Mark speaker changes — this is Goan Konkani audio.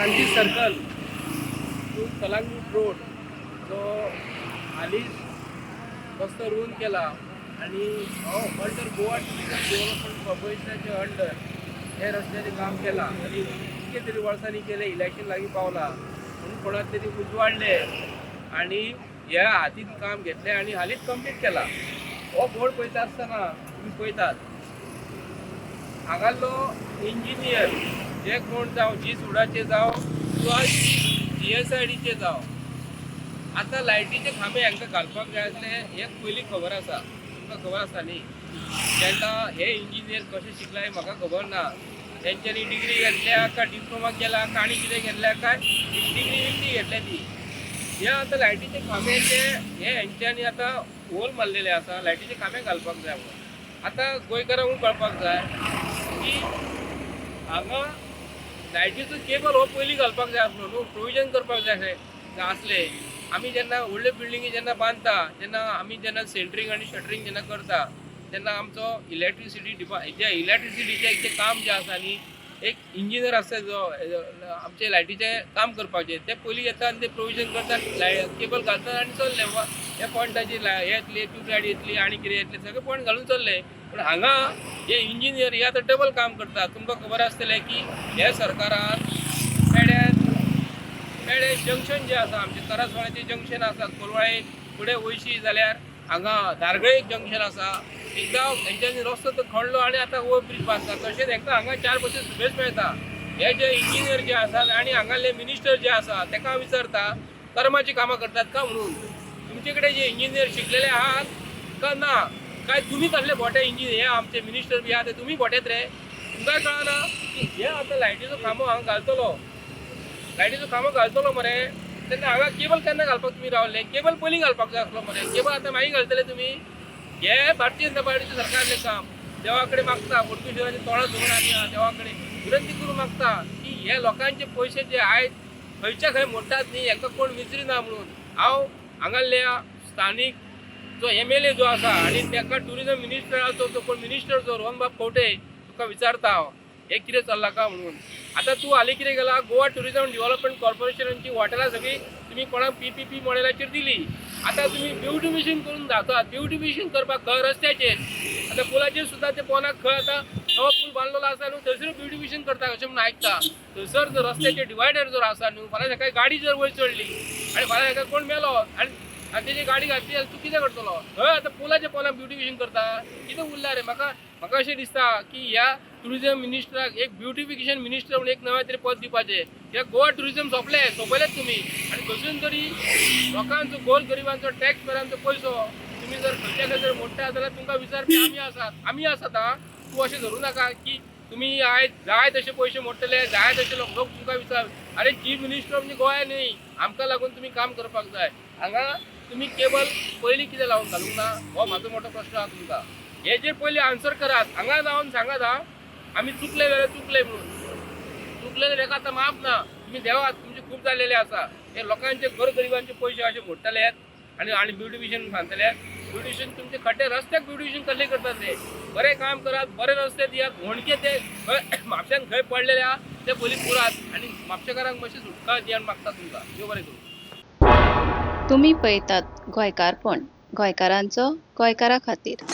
Speaker 1: Kranti circle to Calangute road जो हालींच रस्तो रुंद केला आनी हो अंडर गोवा ट्युरिजम डेव्हलपमेंट कॉर्पोरेशनाच्या अंडर हे रस्त्याचें काम केलां आनी कितके तरी वर्सांनी केलें. इलेक्शन लागीं पावलां म्हणून कोणाक तरी उजवाडले आनी ह्या हातीन काम घेतलें आनी हालींच कंप्लीट केला. हो बोर्ड पळयता आसतना तुमी पळयतात, हांगासलो इंजिनियर जे कोण जावं, जी सुडाचे जावं किंवा जीएसआयडीचे जावं, आतां लायटीचे खांबे हांकां घालपाक जाय आसले हें पयलीं खबर आसा. तुमकां खबर आसा न्ही? तेन्ना हे इंजिनियर कशे शिकला हें म्हाका खबर ना. तेंच्यांनी डिग्री घेतल्या काय डिप्लोमा केला काय आनी कितें घेतल्या काय डिग्री विकती घेतल्या ती. हे आतां लायटीचे खांब्याचे हे हेंच्यांनी आतां होल मारलेले आसा, लायटीचे खांबे घालपाक जाय म्हणून. आतां गोंयकारांकूय कळपाक जाय की हांगा लायटीचो केबल हो पयलीं घालपाक जाय आसलो न्हू, प्रोविजन करपाक जाय आसलें. आमी जेन्ना व्हडल्यो बिल्डिंगी जेन्ना बांदता तेन्ना आमी जेन्ना सेंटरींग आनी शटरींग जेन्ना करता तेन्ना आमचो इलेक्ट्रिसिटी डिपा जे इलेक्ट्रिसिटीचें जें काम जें आसा न्ही, एक इंजिनियर आसता जो आमचे लायटीचें काम करपाचें, ते पयलीं येता आनी ते प्रोविजन करता, केबल घालतात आनी चल्ले. ह्या पॉयंटाची हे येतली, ट्यूबलायट येतली आनी कितें येतलें, सगळे पॉयंट घालून चल्ले. पूण हांगा हे इंजिनियर हे आतां डबल काम करतात. तुमकां खबर आसतलें की हे सरकारान पेड्यान पेडे जंक्शन जें आसा, आमचें करासवाड्याचें जंक्शन आसा, कोलवाळे फुडें वयशी जाल्यार हांगा धारगळे एक जंक्शन आसा, एकदां हेंच्यांनी रस्तो तो खणलो आनी आतां ओवर ब्रीज बांदता. तशेंच हेंकां हांगा चार पयशे सुबेज मेळटा. हे जे इंजिनियर जे आसात आनी हांगासले मिनिस्टर जे आसा तेका हांव विचारता, कर्माची कामां करतात का म्हणून? तुमचे कडेन जे इंजिनियर शिकलेले आहात का ना? काय तुमी कसले बोटे इंजिनियर? हे आमचे मिनिस्टर बी आहा ते तुमी बोटेत रे? तुमकां कळना की हे आतां लायटीचो खांबो हांगा घालतलो, लायटीचो खांबो घालतलो मरे, तेन्ना हांगा केबल केन्ना घालपाक तुमी रावले? केबल पयलीं घालपाक जाय आसलो मरे. केबल आतां मागीर घालतले तुमी? हे भारतीय जनता पार्टीचें सरकारचें काम. देवा कडेन मागता, बोडगेश्वराच्या तोंडा धरून आमी देवा कडेन विनंती करून मागता की हे लोकांचे पयशे जे आयज खंयच्या खंय मोडटात न्ही, हांकां कोण विचारिना म्हणून. हांव हांगासल्या स्थानीक जो एमएलए जो आसा आनी ताका ट्युरिजम मिनिस्टर आसा तो कोण मिनिस्टर जो रोहनबाब खंवटे, तुका विचारता हांव, हें कितें चल्लां काय म्हणून. आतां तूं हालीं कितें केलां? गोवा ट्युरिजम डेव्हलपमेंट कॉर्पोरेशनाची हॉटेलां सगळीं तुमी कोणाक पीपीपी मॉडेलाचेर दिली. आतां तुमी ब्युटिफिकेशन करून धांवतात. ब्युटिफिकेशन करपाक खंय रस्त्याचेर, आतां पुलाचेर सुद्दां ते पोनाक खंय आतां नवो पूल बांदलेलो आसा न्हू, थंयसर ब्युटिफिकेशन करता अशें म्हणून आयकता. थंयसर जर रस्त्याचेर डिवायडर जर आसा न्हू, फाल्यां सकाळी गाडी जर वयर चडली आनी फाल्यां सकाळी कोण मेलो आनी आनी तेजी गाडी घातली जाल्यार तूं कितें करतलो? हय, आतां पुलाच्या पोनाक ब्युटिफिकेशन करता, कितें उरला रे? म्हाका म्हाका अशें दिसता की ह्या ट्युरिजम मिनिस्टराक एक ब्युटिफिकेशन मिनिस्टर म्हणून एक नवें तरी पद दिवपाचें. कित्याक गोवा ट्युरिजम सोंपलें, सोंपयलेंच तुमी. आनी खंयसून तरी लोकांचो, गोर गरिबांचो, टॅक्स पेयरांचो पयसो तुमी जर खंयच्या खंय जर मोडटा जाल्यार तुमकां विचारपी आमी आसात, आमी आसात. आं, तूं अशें धरूं नाका की तुमी आयज जाय तशे पयशे मोडटले, जाय तशे लोक लोक तुमकां विचार. अरे, चीफ मिनिस्टर म्हणजे गोंया न्ही, आमकां लागून तुमी काम करपाक जाय. हांगा तुमी केबल पयलीं कितें लावन घालूंक ना, हो म्हाजो मोठो प्रश्न आहा तुमकां. हेजेर पयलीं आन्सर करात. हांगा जावन सांगात, आं, आमी चुकले जाल्यार चुकले म्हणून. चुकले जाल्यार हेका आतां माफ ना. तुमी देवात, तुमचे खूब जाल्लेले आसा. हे लोकांचे, गोरगरिबांचे पयशे अशे मोडटले आनी आनी ब्युटिफिकेशन सांगतले. ब्युटिफिकेशन तुमचे खड्डे रस्त्याक ब्युटिफिकेशन कसले करतात रे? बरें काम करात, बरे रस्ते दियात. होणके ते खंय म्हापश्यान खंय पडलेले आहा ते पयलीं पुरात आनी म्हापशेकारांक मातशें सुटका दियात मागता तुमकां. देव बरें करूं.
Speaker 2: तुमी पळयतात गोंयकारपण, गोंयकारांचो गोंयकारा खातीर.